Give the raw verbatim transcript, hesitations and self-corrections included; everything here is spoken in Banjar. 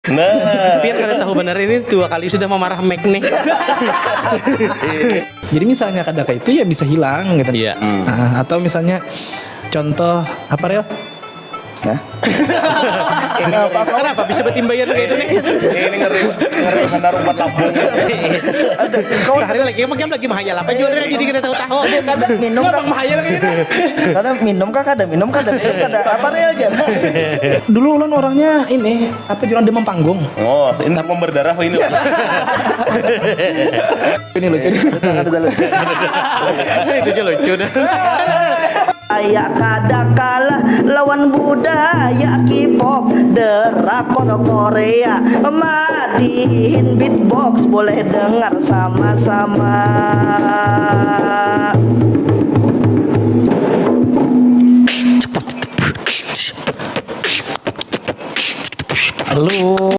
Nah. Pian kada tahu benar ini dua kali sudah memarah Mac nih. Jadi misalnya kada kayak itu ya bisa hilang gitu. Iya. Nah, atau misalnya contoh apa Rel? Hah? Kenapa bisa betimbaian kayak itu nih? Ini ngeri, ngeri benar umpat lambung. Sehari lagi emang lagi mahayal apa jual lagi di kita tahu-tahu. Minum Kenapa kah? Mahayal kayak gitu? Kada minum kah? Kada minum kah? Kada minum kah? Kada minum kah? Apa Rel aja? Dulu ulun orangnya ini apa jurang demam panggung. Oh, ini demam berdarah ini. Ini lucu. Kada tahu. Itu aja lucu dah. Budaya kada kalah lawan budaya K-pop, drakor Korea, madihin beatbox, boleh dengar sama-sama. Halo.